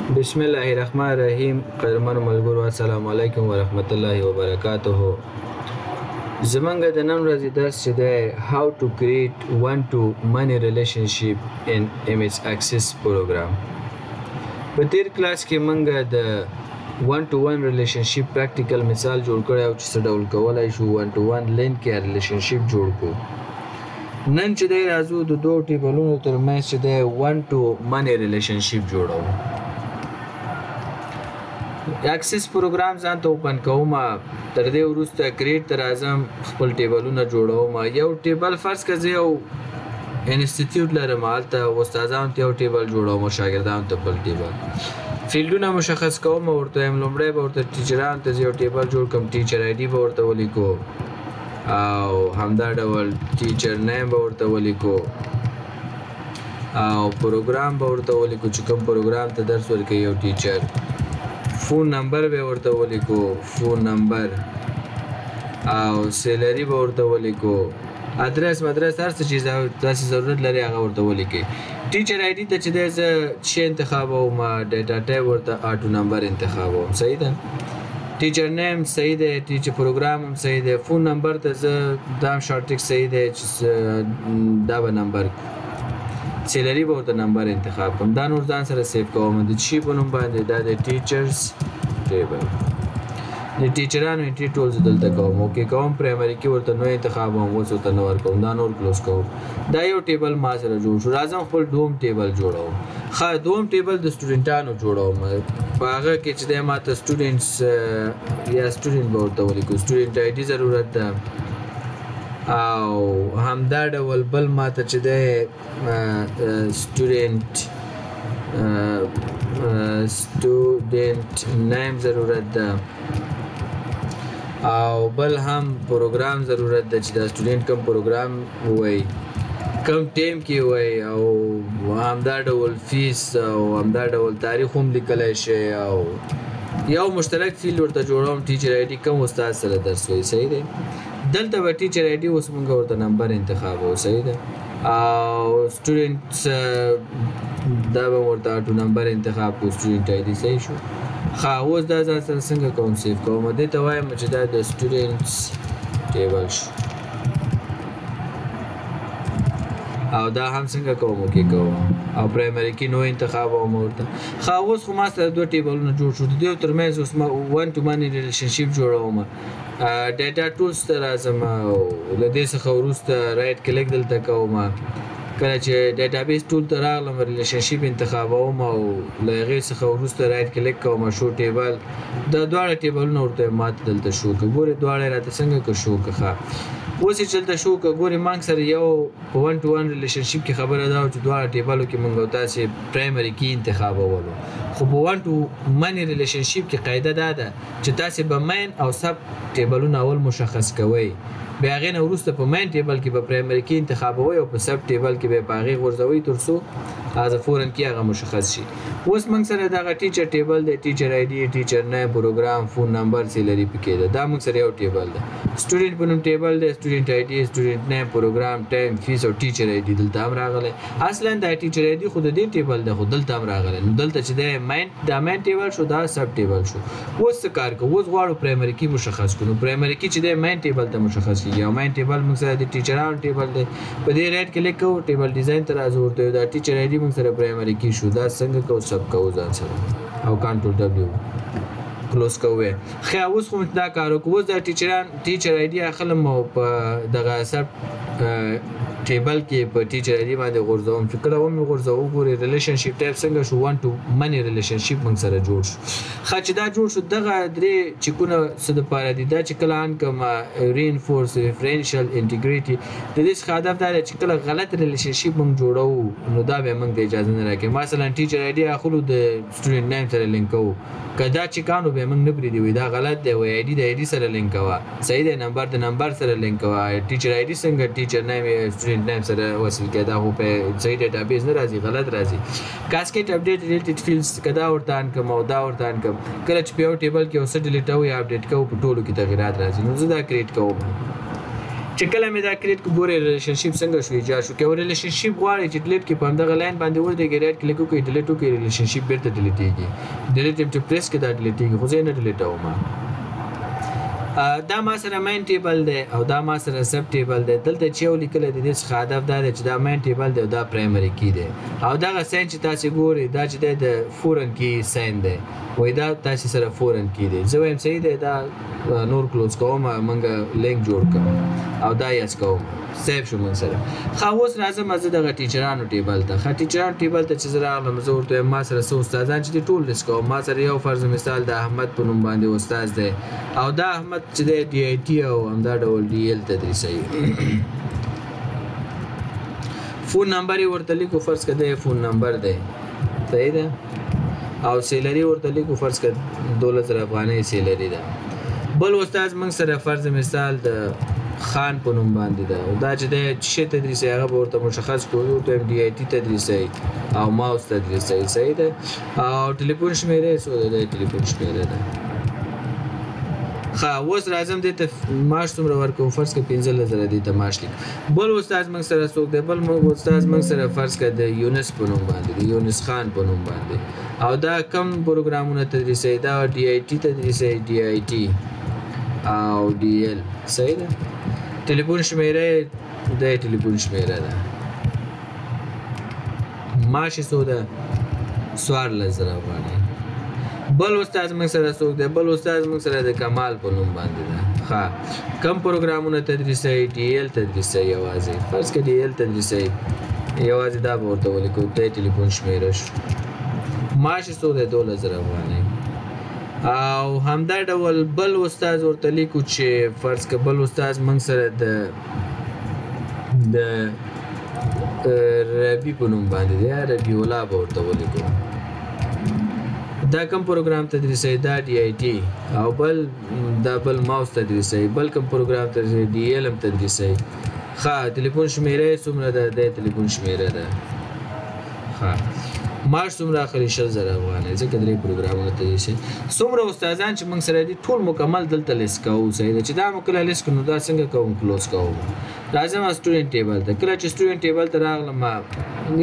بسم الله الرحمن الرحیم. قدرمنو ملګرو، السلام علیکم ورحمت الله وبرکاته. زمونږ د نن ورځې درس چې دی، how to create one to many relationship in MS Access program. په تیر کلاس کې مونږ د 1 to 1 relationship practical مثال جوړ کړی او چې څه ډول کولای شو 1 to 1 link یا relationship جوړ کړو. نن چې دی راځو د دوو ټیبلونو ترمنځ چې دی 1 to many relationship جوړوو. Access program ځان ته open کوم، تر دې وروسته create ته راځم، خپل ټیبلونه جوړوم. یو table فرض که زه یو institute لرم، هلته استادانو ته یو table جوړوم، شاګردانو ته بل table. فیلډونه مشخص کوم، ورته وایم لومړی به ورته ټیچرانو ته یو table جوړ کړم، teacher ID به ورته ولیکو او همدا ډول teacher name به ورته ولیکو او پروګرام به ورته ولیکو چې کوم پروګرام ته درس ورکوي یو teacher. Phone number به ورته ولیکو، phone number او salary به ورته ولیکو، ادرس مدرس هر څه چې تاسو ضرورت لري هغه ورته ولیکئ. teacher ID ته چې دی زه چې انتخابوم، data type ورته auto number انتخابوم، صحیح ده. teacher name صحیح دی، teacher program هم صحیح دی. phone number ته زه دا هم short text صحیح دی چې دا به number، salary به ورته number انتخاب کوم. دا نور ځان سره save کوم د چی په نوم باندې، دا د teachers table، د ټیچرانو entry ټول زه دلته کوم، okay کوم. primary key ورته نو انتخابوم، اوس ورته نه ورکوم، دا نور close کوم. دا یو table ما سره جوړ شو. راځم خپل دوم table جوړوم. ښه، دوم table د سټوډنټانو جوړوم. په هغه کې چې دی ما ته students یا student به ورته ولیکو، student ID ضرورت ده او همدا ډول بل ما ته چې دی student name ضرورت ده او بل هم پروګرام ضرورت ده چې دا student کوم پروګرام وایي، کوم ټیم کې وایي، او همدا ډول fees او همدا ډول تاریخ هم لیکلی شي. او یو مشترک field ورته جوړوم، teacher ID، کوم استاد سره درس وایي، صحیح دی. دلته به teacher ID اوس مونږ ورته number انتخابوو، صحیح ده. او student دا به ورته auto number انتخاب کړو، student ID صحیح شو. ښه، اوس دا ځان سره څنګه کوم؟ save کوم. دې ته وایم چې دا د students table شو او دا هم څنګه کوم؟ okay کوم او primary key نو انتخابوم ورته. ښه، اوس خو ما سره دوه ټیبلونه جوړ شو، د دې ترمنځ اوس ما 1 to many relationship جوړوم. data tools ته راځم او له دې څخه وروسته right click دلته کوم. کله چې database tool ته راغلم، relationship انتخابوم او له هغې څخه وروسته right click کوم، show table. دا دواړه ټیبلونه ورته ماته دلته show کړه. ګورې دواړه یې راته څنګه که show کړه. ښه، اوس یې چې دلته show کړه، ګورې موږ سره یو په 1 to 1 relationship کې خبره دا وه چې دواړه ټیبلو کې موږ او تاسې primary key انتخابولو، خو په 1 to many relationship کې قاعده دا ده چې تاسې به main او sub ټیبلونه اول مشخص کوئ، بیا هغې نه وروسته په main table کې به primary key انتخابوئ او په sub table کې به په هغې غورځوئ تر څو as foreign key هغه مشخص شي. اوس موږ سره دغه teacher table دی، teacher ID، teacher name، program، phone number، salary پکې ده. دا موږ سره یو table ده. student په نوم table دی، student ID، student name، program، time، fees او teacher ID دلته هم راغلی. اصلا دا teacher ID خو د دې table ده، خو دلته هم راغلی. نو دلته چې دی main، دا main table شو، دا sub table شو. اوس څه کار کوو؟ اوس غواړو primary key مشخص کړو. primary key چې دی main table ته مشخص کیږي او main table موږ سره د ټیچرانو table دی. په دې right click کوو، table design ته راځو، ورته دا teacher ID موږ سره primary key شو. دا څنګه کوو؟ sub کوو ځان سره او control W close کوو. ښه، اوس خو دا کار وکړو. اوس دا ټیچران teacher ID اخلم او په دغه sub table کې په teacher ID باندې غورځوم. چې کله ومې غورځوو، ګورې relationship type څنګه شو؟ 1 to many relationship موږ سره جوړ شو. ښه، چې دا جوړ شو، دغه درې چکونه څه دپاره دي؟ دا چې کله on کړم، reinforce referential integrity، د دې څخه هدف دا دی چې کله غلط relationship موږ جوړوو نو دا به موږ ته اجازه نه راکوي. مثلا teacher ID اخلو، د student name سره لینک کوو، که دا check on به موږ نه پرېږدي، وایي دا غلط دی، وایي ID د ID سره لینک کوه، صحیح دی، number د number سره لینک کوه. teacher ID څنګه teacher name student name سره وصل کړي؟ دا خو په صحیح database نه راځي، غلط راځي. cascade update related fields که دا ورته on کړم او دا ورته on کړم، کله چې په یو table کې یو څه delete کوو یا update کوو، په ټولو کې تغیرات راځي. نو زه دا create کوم. چې کله مې دا create کو، ګورې relationship څنګه شو، ایجاد شو. که relationship غواړي چې delete کې، په همدغه line باندې ودرېږي، right click وکړئ، delete وکړئ، relationship بیرته delete ېږي. Delete empty place کې دا delete ېږي، خو زه یې نه delete وم. دا ما سره main table دی او دا ما سره sub table دی. دلته چې یو لیکلی دی، دې څخه هدف دا دی چې دا main table دی او دا primary key دی. او دغه sign چې تاسې ګورئ، دا چې دی د foreign key sign دی. وایي دا تاسې سره foreign key دی. زه وایم صحیح دی. دا نور close کوم، موږ لینک جوړ کوم او دا yes کوم. Save شو موږ سره. ښه، اوس راځم زه دغه teacher انو table ته. ښه، teacher انو table ته چې زه راغلم، زه ورته وایم ما سره څه استادان چې دي ټول لیست کوم. ما سره یو فرض مثال د احمد په نوم باندې استاد دی او دا احمد چې دی DIT او همدا ډول DL تدریسوي. Phone number یې ورته لیکو، فرض که دی phone number دی، صحیح ده. او salary ورته لیکو، فرض که 12,000 افغانۍ salary ده. بل استاد موږ سره فرض مثال د خان په نوم باندې ده او دا چې دی څه تدریسوي، هغه به ورته مشخص کړو. ورته وایم DIT تدریسوي او ماوس تدریسوي، صحیح ده. او ټلیفون شمېره یې څو ده؟ دی ټلیفون شمېره ده. ښه، اوس راځم دې ته معاش څومره ورکوم؟ فرض که 15,000 دې ته معاش لیکم. بل استاد موږ سره څوک دی؟ بل موږ استاد موږ سره فرض که د یونس په نوم باندې دی، یونس خان په نوم باندې، او دا کم پروګرامونه تدریسوي؟ دا DIT تدریسوي، DIT او DL، صحیح ده. ټلیفون شمېره د ټلیفون شمېره ده. معاش یې څو ده؟ 14,000 افغانۍ. بل استاد موږ سره څوک دی؟ بل استاد موږ سره د کمال په نوم باندې ده. ښه، کم پروګرامونه تدریسوي؟ DL تدریسوي یوازې. فرض که DL تدریسوي یوازې، دا به ورته ولیکو. دی ټلیفون شمېره شو. معاش یې څو دی؟ 12,000 افغانۍ. او همدا ډول بل استاد ورته لیکو چې فرض که بل استاد موږ سره د ربی په نوم باندې دی، ربی الله به ورته ولیکو. دا کوم پروګرام تدریسوي؟ دا DIT او بل دا بل ماوس تدریسوي. بل کوم پروګرام تدریسوي؟ DL هم تدریسوي. ښه، ټلیفون شمېره یې څومره ده؟ د ټلیفون شمېره ده. ښه، معاش څومره اخلي؟ 20,000 افغانۍ، ځکه درې پروګرامونه تدریسوي. څومره استادان چې موږ سره دي ټول مکمل دلته لیست کوو، صحیح ده. چې دا مو کله لیست کړو، نو دا څنګه کوم؟ Close کوم. راځم student table ته. کله چې student table ته راغلم،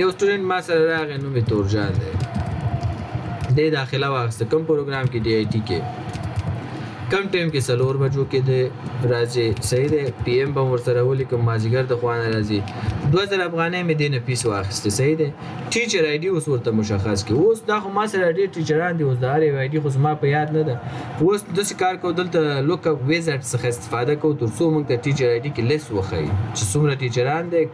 یو student ما سره راغی، نوم یې تورجان دی. دی داخله واخیسته، کوم پروګرام کې؟ DIT کې. کم ټایم کې؟ 4 بجو کې دی راځي، صحیح دی. PM به ورسره ولیکم، مازیګر د خوا نه راځي. 2000 افغانۍ مې دینه فیس واخیسته، صحیح دی. Teacher ID اوس ورته مشخص کی. اوس دا خو ما سره ډېر teacher ان دي، اوس د هر یو ID خو زما په یاد نه ده. اوس داسې کار کوو، دلته lookup wizard څخه استفاده کوو تر څو موږ ته teacher ID کې لیست وښایي چې څومره teacher ان دی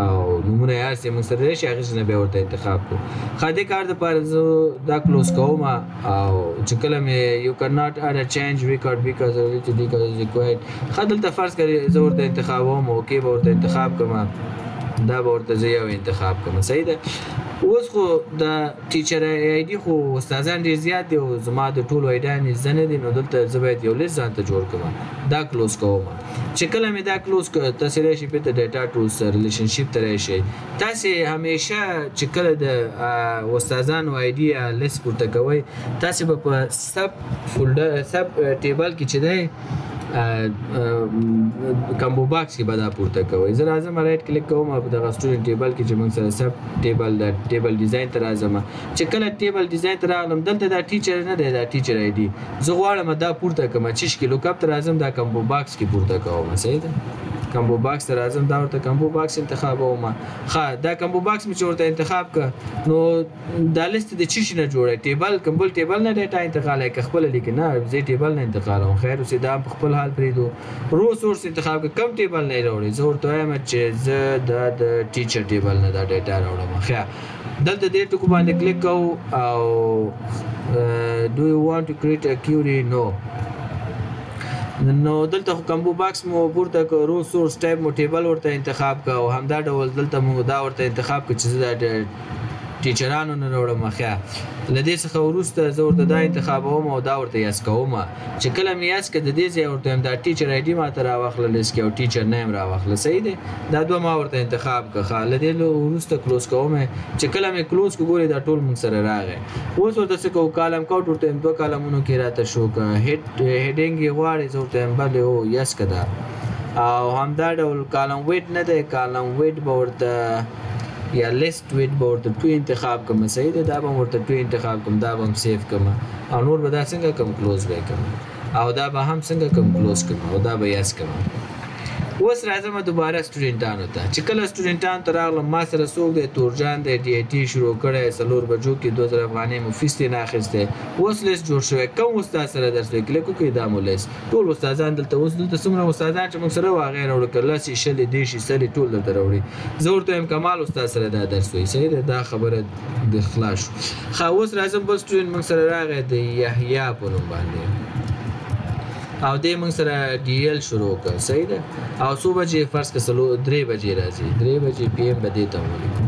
او نومونه یې هر څه موږ سره راشي، هغې نه بیا ورته انتخاب کوو. ښه، دې کار دپاره زه دا close کوم او چې کله مې یو کان ناټ اډ ا چینج ریکارډ بیکاز because required. ښه، دلته فرض کړئ زه ورته انتخابوم، okay به ورته انتخاب کوم، دا به ورته زه یو انتخاب کوم، صحیح ده. اوس خو د teacher ID خو استادان ډېر زیات دي او زما د ټولو آیډیانې زده نه دي، نو دلته زه باید یو لیست ځان ته جوړ کړم. دا close کوم. چې کله مې دا close کړ، تاسې راشئ بیرته data tools، relationship ته راشئ. تاسې همیشه چې کله د استادانو ID یا لیست پورته کوئ، تاسې به په sub folder، sub table کې چې دی combo box کې به دا پورته کوئ. زه راځم، right click کوم، په دغه student table کې چې موږ سره sub table د table design ته راځم. چې کله table design ته راغلم، دلته دا teacher نه دی، دا teacher ID زه غواړم دا پورته کوم. چې کې lookup ته راځم، دا combo box کې پورته کوم، صحیح ده. Combo box ته راځم، دا ورته combo box انتخابوم. ښه، دا combo box مې چې ورته انتخاب ک، نو دا لیست د چی نه جوړه؟ Table کوم بل table نه data انتقال که خپل لیک نه، زه table نه انتقالوم. خیر اوسې، دا په خپل حال پریدو. Row source انتخاب ک، کم table نه راوړي؟ زه ورته وایم چې زه دا د teacher table نه دا data راوړم. ښه، دلته دې ټکو باندې کلیک کوو او do you want to create a query؟ No. نو دلته خو combo box مو پورته کو، row source type مو table ورته انتخاب کا او همدا ډول دلته مو دا ورته انتخاب کړ چې زه دا teacher انو نه راوړم. ښه، له دې څخه وروسته زه ورته دا انتخابوم او دا ورته yes کوم. چې کله مې yes که، د دې ځای ورته دا teacher ID ماته راواخله لیست کې او teacher name راواخله، صحیح دی. دا دوه ما ورته انتخاب که. ښه، له دې وروسته close کوم. چې کله مې close کو، ګورې دا ټول موږ سره راغی. اوس ورته څه کوو؟ Column count ورته دوه column ونو کې راته شو که heading یې غواړي؟ زه ورته وایم بلې، او yes که دا. او همدا ډول column width نه دی، column width به ورته یا list width به ورته 2 انتخاب کوم، صحیح ده. دا به ورته 2 انتخاب کوم، دا به هم save کوم او نور به دا څنګه کوم، close به کوم او دا به هم څنګه کوم، close کوم او دا به yes کوم. اوس راځم دوباره سټوډنټانو ته. چې کله سټوډنټانو ته راغلم، ما سره څوک دی؟ تورجان دی، ډي آی ټي شروع کړی، 4 بجو کې 2000 افغانۍ مو فیس ترې نه اخیستی. اوس لیست جوړ شوی، کوم استاد سره درس وایي؟ کلیک وکړئ، دا مو لیست ټول استادان دلته. اوس دلته څومره استادان چې موږ سره وو هغه یې راوړي، که لس یې، 20 یې، 30 یې، 100 یې، ټول دلته راوړي. زه ورته وایم کمال استاد سره دا درس وایي، صحیح ده. دا خبره د خلاص شو. ښه، اوس راځم بل سټوډنټ موږ سره راغی د یحیی په نوم باندې، او دې موږ سره ډي ایل شروع کړ، صحیح ده. او څو بجې؟ فرض که 3 بجې راځي، 3 بجې پي ایم به دې ته ولیکو.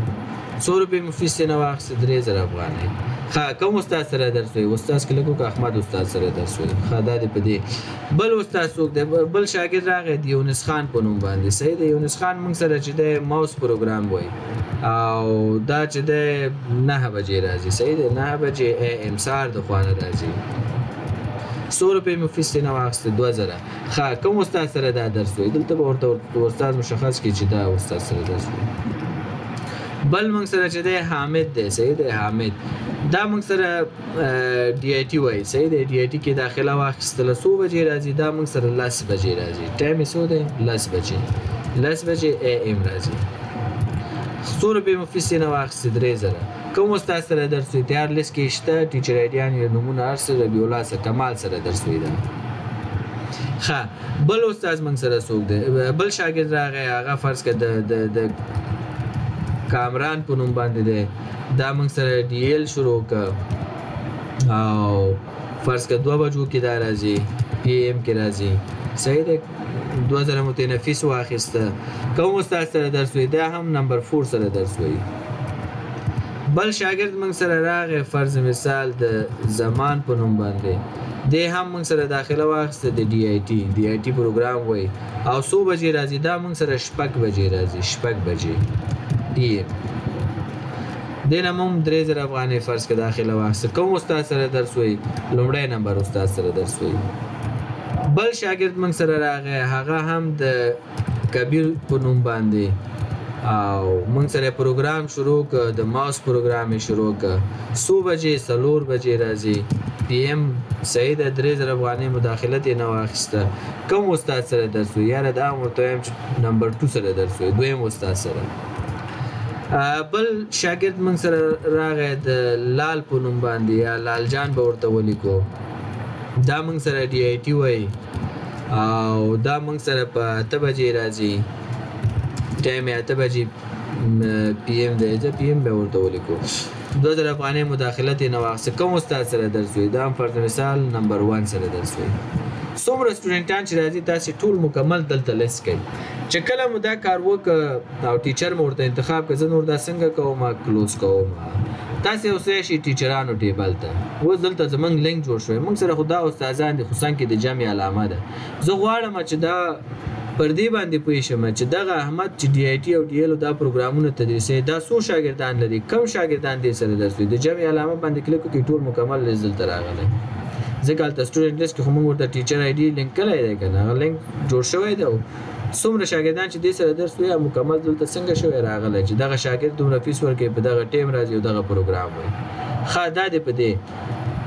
څو روپۍ مو فیس یې نه واخیستې؟ 3000 افغانۍ. ښه، کوم استاد سره درس وایي؟ استاد کلیک وکړه، احمد استاد سره درس وایي. ښه، دا دی په دې. بل استاد څوک دی؟ بل شاګرد راغی د یونس خان په نوم باندې، صحیح دی. یونس خان موږ سره چې دی ماوس پروګرام وایي، او دا چې دی 9 بجې راځي، صحیح دی، 9 بجې ای ایم سهار د خوا نه راځي. څو روپۍ مو فیس ترې نه واخیستې؟ 2000. ښه، کوم استاد سره دا درس وایي؟ دلته به ورته استاد مشخص کړي چې دا استاد سره درس وایي. بل موږ سره چې دی حامد دی، صحیح دی. حامد دا موږ سره ډي آی ټي وایي، صحیح دی. ډي آی ټي کې داخله واخیستله. څو بجې راځي؟ دا موږ سره 10 بجې راځي. ټایم یې څو دی؟ 10 بجې، 10 بجې ای ایم راځي. څو روپۍ مو فیس یې نه واخیستې؟ 3000. کوم استاد سره درس وایي؟ تیار لیست کې شته، ټیچر ایډیان یې نومونه هر څه، ربیع الله سره، کمال سره درس وایي دا. ښه، بل استاد موږ سره څوک دی؟ بل شاګرد راغی، هغه فرض که د کامران په نوم باندې دی، دا موږ سره ډي ایل شروع که، او فرض که 2 بجو کې دا راځي، پي ایم کې راځي، صحیح دی. 2000 مو ترې نه فیس واخیسته. کوم استاد سره درس وایي؟ دا هم نمبر 4 سره درس وایي. بل شاګرد موږ سره راغی، فرض مثال د زمان په نوم باندې، دی هم موږ سره داخله واخیسته د ډي آی ټي، ډي آی ټي پروګرام وایي. او څو بجې راځي؟ دا موږ سره 6 بجې راځي، 6 بجې پي ایم. دې نه موږ 3000 افغانۍ فرض که داخله واخیسته. کوم استاد سره درس وایي؟ لومړی نمبر استاد سره درس وایي. بل شاګرد موږ سره راغی، هغه هم د کبیر په نوم باندې، او موږ سره پروګرام شروع که، د ماوس پروګرام یې شروع که. څو بجې؟ 4 بجې راځي پي ایم، صحیح ده. 3000 افغانۍ مداخله ترې نه واخیسته. کوم استاد سره درس وایي؟ یاره دا هم ورته وایم چې نمبر 2 سره درس وایي، دویم استاد سره. بل شاګرد موږ سره راغی د لال په نوم باندې، یا لال جان به ورته ولیکو. دا موږ سره ډي آی ټي وایي، او دا موږ سره په 8 بجې راځي، ټایم یې 8 بجې پي ایم دی، زه پي ایم به ورته ولیکو. 2000 افغانۍ مداخله ترې نه واخیسته. کوم استاد سره درس وایي؟ دا هم فرض مثال نمبر 1 سره درس وایي. څومره سټوډنټان چې راځي تاسې ټول مکمل دلته لیست کړئ. چې کله مو دا کار وکړ او ټیچر مو ورته انتخاب کړ، زه نور دا څنګه کوم؟ close کوم. تاسې اوس راشئ ټیچرانو table ته. اوس دلته زمونږ لینک جوړ شوی، موږ سره خو دا استادان دي، خو څنګ کې د جمع علامه ده. زه غواړم چې دا پر دې باندې پوه شم چې دغه احمد چې ډي آی ټي او ډي ایل دا پروګرامونه تدریسوي، دا څو شاګردان لري، کم شاګردان دې سره درس وایي. د جمع علامه باندې کلیک وکړئ، ټول مکمل لیست دلته راغلی. ځکه هلته سټوډنټ لیست کې خو موږ ورته ټیچر آی ډي لینک کړی دی که نه، هغه لینک جوړ شوی دی. څومره شاګردان چې دې سره درس وایي مکمل دلته څنګه شوی راغلی چې دغه شاګرد دومره فیس ورکوي، په دغه ټایم راځي او دغه پروګرام وایي. ښه، دا دی په دې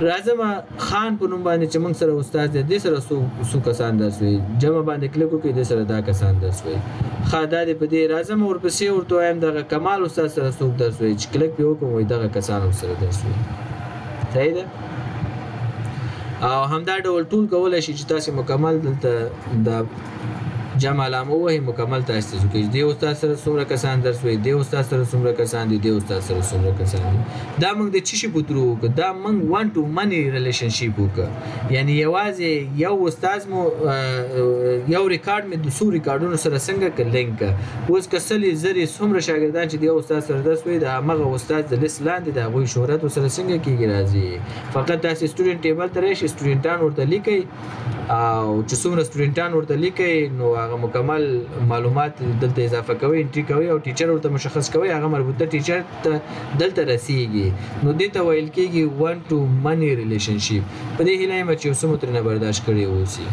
راځم خان په نوم باندې چې موږ سره استاد دی، دې سره څو کسان درس وایي. جمع باندې کلیک وکړئ، دې سره دا کسان درس وایي. ښه، دا دی په دې راځم ورپسې ورته وایم دغه کمال استاد سره څوک درس وایي، چې کلیک پرې وکړم وایي دغه کسان ورسره درس وایي. صحیح ده. او همدا ډول ټول کولی شي چې تاسې مکمل دلته د جمع علامه ووهئ، مکمل تاسې ته ځو. دې استاد سره څومره کسان درس وایي، دې استاد سره څومره کسان دي، دې استاد سره څومره کسان دي. دا موږ د څه شي په ترو وکړو؟ دا موږ 1 to many relationship وکړو. یعنی یوازې یو استاد مو یو ریکارډ مې د څو ریکارډونو سره څنګه که لینک که. اوس که سلې زرې څومره شاګردان چې د یو استاد سره درس وایي، د همغه استاد د لیست لاندې د هغوی شهرت ورسره څنګه کېږي راځي. فقط تاسې سټوډنټ table ته راشئ، سټوډنټان ورته لیکئ، او چې څومره سټوډنټان ورته لیکئ نو هغه مکمل معلومات دلته اضافه کوي، entry کوي، او ټیچر ورته مشخص کوي، هغه مربوطه ټیچر ته دلته رسیږي. نو دې ته ویل کېږي 1 to many relationship. په دې هیله یم چې یو څه مو ترېنه برداشت کړی اوسي.